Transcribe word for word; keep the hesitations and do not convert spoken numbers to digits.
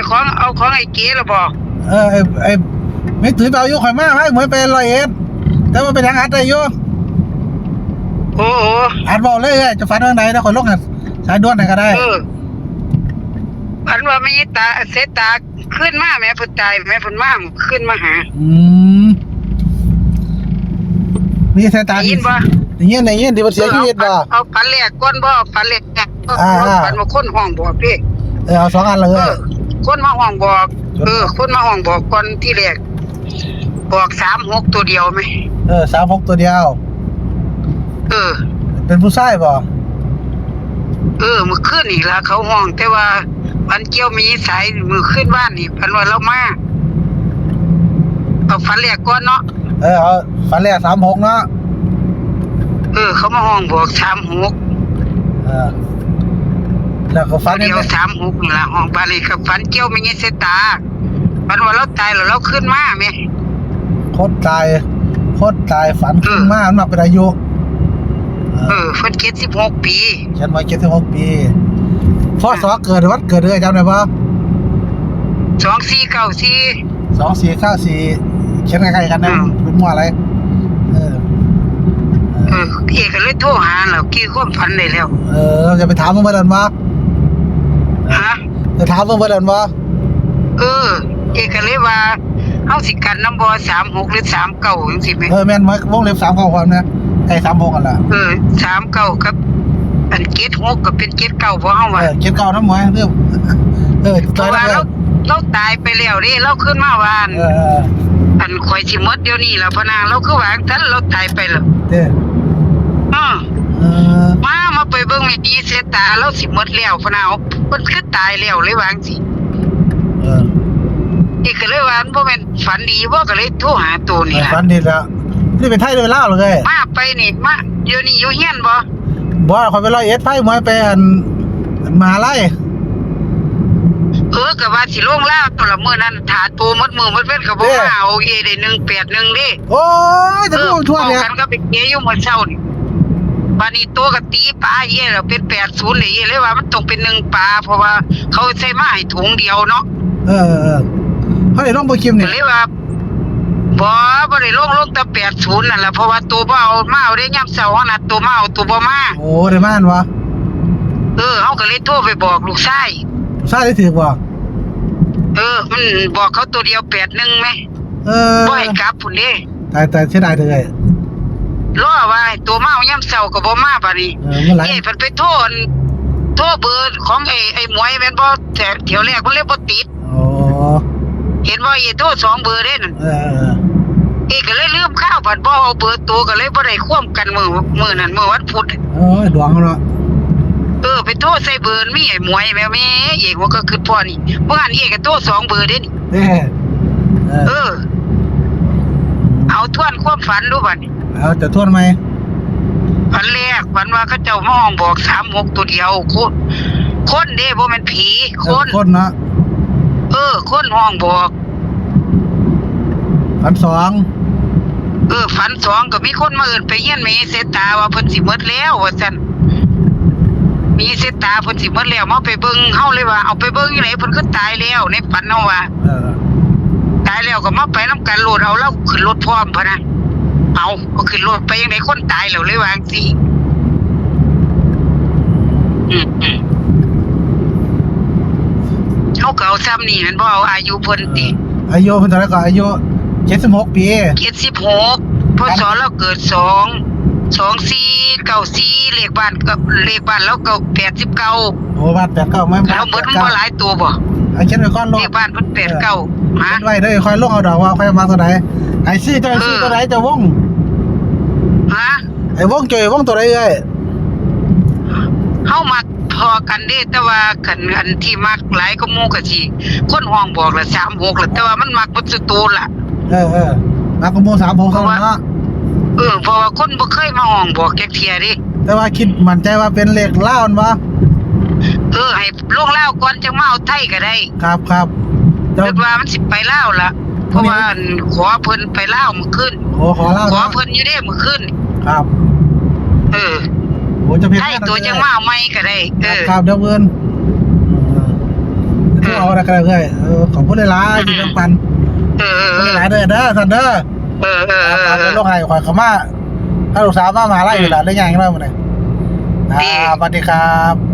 ของ เอาของไอ้เก๋ละบ่ เออ ไอ้ ไอ้ ไม่ถือไปเอาอยู่ ข่อยมา ให้หมวยไปร้อยเอ็ด แต่ว่าเป็นหยังอัดได้อยู่ โอ้โห อัดเว้าเลยเอ้ย จะฝันเรื่องไหน แล้วข่อยลงให้สายด่วนให้ก็ได้ เออ ฝันว่าแม่ตา เสตาขึ้นมาแม่ เพิ่นตายแม่ เพิ่นมาขึ้นมาหา อืม มีเสตา ได้ยินบ่ ได้ยิน ได้ยิน ที่เพิ่นเสียชีวิตบ่ เอาฝัน เอาฝันแรกก่อนบ่ เอาฝันแรก อ่า อ่า ฝันว่าคนห้องบอกเด้ เออ เอาสองอันเลย เออ คนมาห้องบอก เออ คนมาห้องบอกก่อนทีแรก บอกสามหกตัวเดียวไหม เออ สามหกตัวเดียว เออ เป็นผู้ชายบ่ เออ มื้อคืนนี่ล่ะเขาห้อง แต่ว่าฝันเกี่ยวมีสาย มื้อคืนวานนี่ฝันว่าเรามา เอาฝันแรกก่อนเนาะ เออ เอาฝันแรกสามหกเนาะ เออ เขามาห้องบอกสามหก เออ แล้วก็ฝัน ตัวเดียว สามหกนี่ล่ะ ห้อง บาดนี้ก็ฝันเกี่ยวแม่ใหญ่เสตา ฝันว่าเราตายแล้วเราขึ้นมาแม่ คนตาย คนตายฝันขึ้นมา เออ มันมักเป็นอายุ เออ เพิ่นเจ็ดสิบหกปี เขียนไว้เจ็ดสิบหกปี พ.ศ. เกิด วันเกิดเด้อ จำได้บ่ สองสี่เก้าสี่ สองสี่เก้าสี่ เขียนใกล้ๆกันนะ อืม เป็นมั่วอะไร เออ เออ เอกก็เลยโทรหาแล้ว เกี่ยวความฝันได้แล้ว เออ จะไปถามเพิ่นเบิดนั่นบ่ ฮะ จะถามเพิ่นเบิดนั่นบ่ เออ เอกก็เลยว่า เฮาสิกันนำบ่ สามหก หรือ สามเก้า จังซี่แหม เออ แม่น วงเล็บ สามเก้า พร้อมนะ ใกล้ สามหก กันละ เออ สามเก้า กับ อัน เจ็ดหก ก็เป็น เจ็ดเก้า บ่เฮาว่า เออ เจ็ดเก้า นำหมวย เออ เออ เพราะว่า ตายแล้ว เรา เราตายไปแล้วเด้ เราขึ้นมาว่า เออ เออ อัน ข่อยสิหมดเดี๋ยวนี้แล้วพะนา เราคือว่าจั่งซั้น เราตายไปแล้ว เด้อ เออ เออ มา มาไปเบิ่งแม่อีเสตา เราสิหมดแล้วพะนา เพิ่นคือตายแล้วเลยว่าจั่งซี้ เออ เอกก็เลยว่ามันบ่แม่นฝันดีบ่ ก็เลยโทรหาโตนี่ล่ะ ฝันดีแล้ว นี่เป็นไทยหรือเป็นลาวเหรอเอ้ย มาไปนี่ มา เดี๋ยวนี้อยู่เฮียนบ่ บ่ ข่อยไปร้อยเอ็ด ไปหมวยไปอัน อันมหาลัย เออ ก็ว่าสิลงลาวตอนละมื้อนั้น ถ้าโตหมดมื้อหมดเว็นก็บ่ เด้ มาเอาเอ ได้ หนึ่งแปดหนึ่ง เด้ โอ้ย แต่ เออ พูดทั่วเนี่ย เว้ากันก็ไปเกอยู่มื้อเช้านี่ บัดนี้โตก็ตีปาเอแล้วเป็น แปดศูนย์ นี่ เอเลยว่ามันต้องเป็น หนึ่ง ปา เพราะว่าเขาใส่มาให้ถุงเดียวเนาะ เออ เออ เฮาได้ลงบ่คลิปนี่ ก็เลยว่า บ่ บ่ได้ลง ลงแต่ แปดศูนย์ นั่นล่ะ เพราะว่าโตบ่เอามาเอาเด้ ยามเช้าเฮานัดโตมาเอา โตบ่มา โอ้ ได้มาหั่นวะ เออ เฮาก็เลยโทรไปบอกลูกชาย ลูกชายได้ถืกบ่ เออ มันบอกเขาตัวเดียว แปดหนึ่ง แหม เออ บ่ให้กลับพุ้นเด้ ตาย ตาย เสียดายเด้อเอ้ย รอว่าให้โตมาเอายามเช้าก็บ่มาบัดนี้ เออ มันหลาย เอ้ย เพิ่นไปโทร โทรเบอร์ของไอ้ ไอ้หมวยแม่นบ่ แต่เที่ยวแรกมันเลยบ่ติด อ๋อ เห็นบ่ เอ้ย โทรสองเบอร์เด้นั่น เออ เออ เอ้ย ก็เลยลืมข่าว บัดบ่เอาเบอร์โตก็เลยบ่ได้ความกันมื้อ มื้อนั้น มื้อวันพุธ เออ ดวงเนาะ เออ ไปโทรใส่เบอร์มีไอ้หมวยแหม แม่ เอ้ย ว่าก็คือพ่อนี่ เมื่อวานเอ้ยก็โทรสองเบอร์เด้นี่ เออ เออ เออ เอาทวนความฝันดูบัดนี้ เอา จะทวนใหม่ ฝันแรก ฝันว่าเขาเจ้ามาห้องบอก สามหก ตัวเดียว คน คนเด้ บ่แม่นผี เออ คน คนเนาะ เออ คนห้องบอก ฝันสอง เออ ฝันสอง ก็มีคนมาเอิ้นไปเฮียนแม่เสตา ว่าเพิ่นสิหมดแล้ว ว่าซั่น แม่เสตาเพิ่นสิหมดแล้ว มาไปเบิ่ง เฮาเลยว่า เอาไปเบิ่งอยู่ไหน เพิ่นคือตายแล้ว ในฝันเฮาว่า เออ ตายแล้วก็มาไปนำกันโลด เอาลาวขึ้นรถพร้อมพะนะ เอา ก็ขึ้นรถไปจั่งใด คนตายแล้ว เลยว่าจั่งซี้ อืม อืม เฮาก็เอาซ่ำนี่แม่นบ่ เอาอายุเพิ่นติ อายุเพิ่นเท่าไหร่ก็ อายุ เจ็ดสิบหก ปี เจ็ดสิบหก พ.ศ. ลาวเกิด สอง สองสี่เก้าสี่ เลขบ้านก็ เลขบ้านลาวก็ แปดสิบเก้า โอ้ บ้าน แปดเก้า แม่น ลาวหมดมันบ่หลายตัวบ่ เอาเขียนไว้ก่อนโลด เลขบ้านเพิ่น แปดเก้า ฮะ เขียนไว้เด้อ ค่อยลงเอาดอกว่าค่อยมาตัวใด ให้ซื้อ เจ้าซื้อตัวใด เจ้าวง ฮะ ไอ้วง เจ้าวงตัวใดเอ้ย เฮามักพอกันเด้ แต่ว่าคันอันที่มักหลายกว่าหมู่ก็สิ คนห้องบอกละ สามหก ละ แต่ว่ามันมักบ่สุดโตละ เออ เออ มักกว่าหมู่ สามหก เพราะว่า เท่านั้นเนาะ เออ เพราะว่าคนบ่เคยมาห้องบอกจักเทื่อเด้ แต่ว่าคิดมั่นใจว่าเป็นเลขลาวแม่นบ่ เออ ให้ลงลาวก่อนจั่งมาเอาไทยก็ได้ ครับ ครับ เจ้า คิดว่ามันสิไปลาวละ เพราะว่าอันขอเพิ่นไปลาวมื้อคืน โอ้ ขอลาว ขอ เนาะ เพิ่นอยู่เด้มื้อคืน ครับ เออ โอ้ จะเพียง ไทยตัวจั่งมาเอาใหม่ก็ได้ เออ ครับ เดี๋ยวเพิ่น เออ เอาละก็ได้เอ้ย เออ ขอบคุณหลายๆที่แบ่งปัน เออเออ ขอบคุณหลายๆเด้อเด้อท่านเด้อ เออเออ ครับ เดี๋ยวลงให้ข่อยเข้ามา ถ้าลูกสาวมามาไล่อยู่ล่ะ ได้ยังไงเนาะมื้อนี้ ดี อ่า สวัสดีครับ